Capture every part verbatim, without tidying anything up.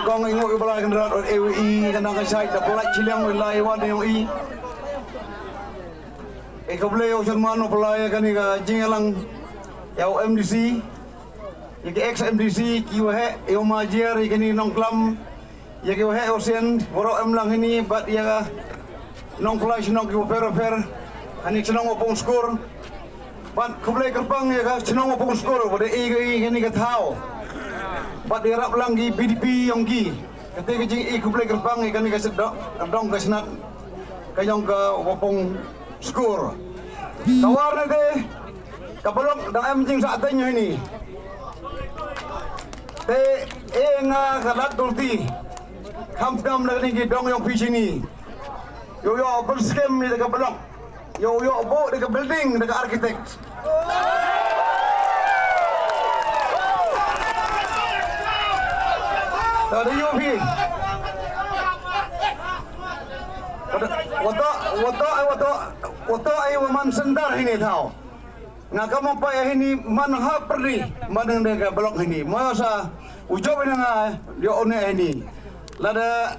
Kong i nguh i Blei Kynrad, e i ka nang ka shait da pynlait shiliang i lai wan yong i. E khublei ïa u Chairman u pynlait ïa kane ka jingïalang ïa u M D C, ïa ki ex M D C, ki waheh ïa u Majiar, ïa kane Nongklam, ïa ki waheh ïa u Sien, waroh em lang hini, bad ïa ka nongpynlait shnong ki wafer wafer, hani shnong Wapung Skur. Bad khublei kyrpang ïa ka shnong Wapung Skur, bad ïa i, i kane ka thaw. Bad ïarap lang ki B D P yong ki. Kata ka jing i khublei kyrpang ïa kane ka shnong, ka dong ka shnat ka yong ka Wapung Skur. Ka war na te, ka Balok dang em jingsah teng hini. Te e nga ka Lad Dulti, kham kham na kane ki dong yong phi shini. Ïoh ïoh pynskhem ïa ka Balok. Ïoh ïoh buh da ka building da ka architect. Ta da ïoh phi. Wata wata wata wata ai wa man sendar hini thaw. Nga ka mong pa hini man ha perdi man da ka Balok hini. Ma sa u jop ina nga ïoh ne hini. Lada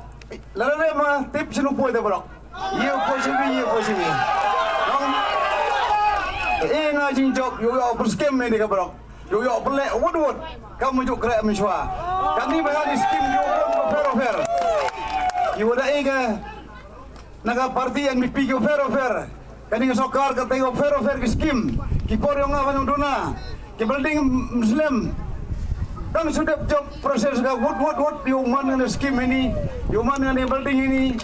lada ma tip sinu poi da Balok. Ïa u poi sini, ïa u poi sini. Nong. Eh, nga jingjop, ïoh ïoh pynskhem ne ka Balok. Ïoh ïoh pynleh wut wut. Kam ju kre mynshwa. Kani ba ha ni skim ïoh pun wafer wafer. Ïoh da ïa ka. Na ka parti N P P ki wafer wafer. Kani ka sorkar kata ïoh wafer wafer ki skim. Ki por ïoh nga ban duna. Ki building Muslim. Tang shu dep jop proses ka wut wut wut ïa u man ngan skim ini, ïa u man ngan building ini.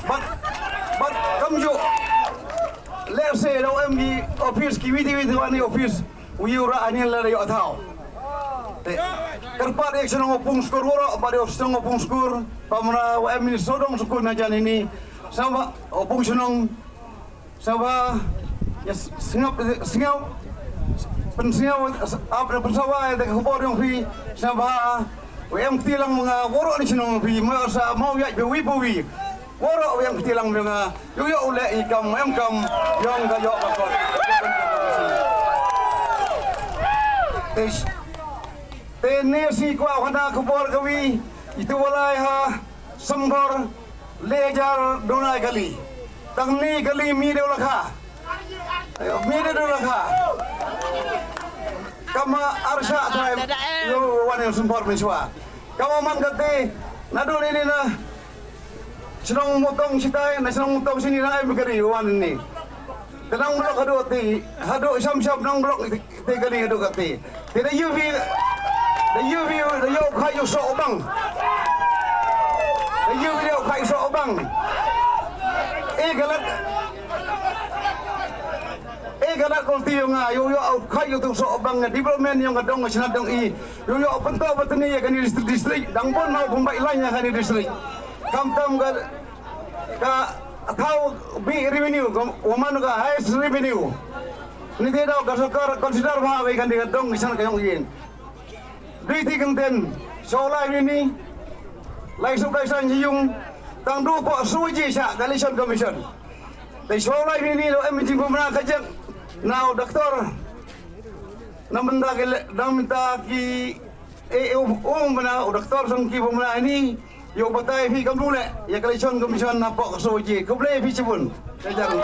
Bad bad kam ju. Let's say, ïa u em ki office ki witi witi wan ïa office. U ïa u ra ani la ïa u thaw. Te kyrpad ïa u shnong Wapung Skur waroh, bad ïa u shnong Wapung Skur. Pamra u em ini sodong skur na jan ini. Sama Wapung shnong. Sngewbha ïa sngap sngap pynsngap ap da pynsngewbha ïa ka khubor yong phi. Sngewbha u em kti lang ma nga waroh ni shnong phi ma sa mau ïa phi wi phi wi. Waroh u em kti lang ma nga ïoh ïoh u leh i kam em kam yong ka ïoh ka kot. Te ne si kwah khana khubor ka wi itu walai ha. Sembor lejar donai kali. Tang ni kali mi deu lakha. Mi deu lakha. Kama arsa tuai. Yo wan yang sembor mensuat. Kama man kati. Nadu ni ni na. Senang motong sitai, na senang motong sini na em kari wan ni. Tenang blok hadu ti, hadu sam sam nang blok. Te kali hadu kati. Te da yu bi da yu bi da yu khai yu sok bang. Da yu bi da yu khai sok bang. E galat. E galat kong ti yu nga yu yu au khai yu tu sok bang development yu nga dong shnat dong i. Yu yu pento batni ya kani district district dang bon mau pembai lain ya kani district. Kam tam ga ka thaw bi revenue ka waman ka highest revenue. Ni te daw ka sorkar consider ba wei kan dei ka dong kisan ka yong yin. Dui ti kenten sholai bini lai suk lai san yung tang du po suji sa ka election commission. Te sholai bini lo em jing pemna ka jek nau doktor. Nang benda ki le- nang benda ki eh um um benda u doktor sang ki pemna ini. Yo batai phi kam dule ya ka election commission na pok so ji. Khublei phi chibun. Ka jang.